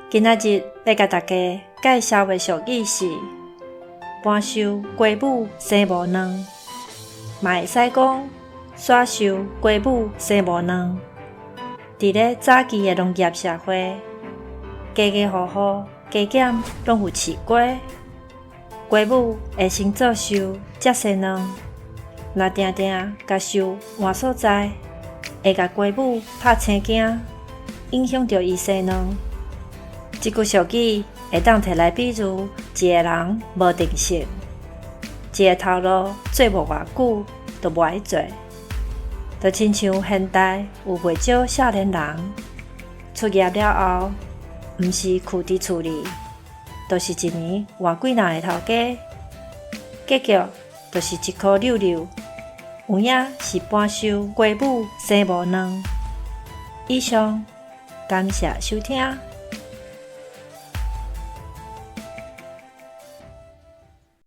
今仔日欲共大家介紹的俗語是“搬岫雞母生無卵”，嘛會使講“徙岫雞母生無卵”。佇咧早期的農業社會，家家戶戶加減攏有飼雞，雞母會先做岫才生卵。若定定共岫換所在，會共雞母拍生驚，影響著伊生卵。這句俗語會當提來比喻一个人無定性，一个頭路做無偌久就無愛做，就親像現代有袂少少年人出業了後，毋是囥佇厝裡，就是一年換幾若个頭家，結局就是一箍溜溜，有影是搬岫雞母生無卵。以上，感謝收聽。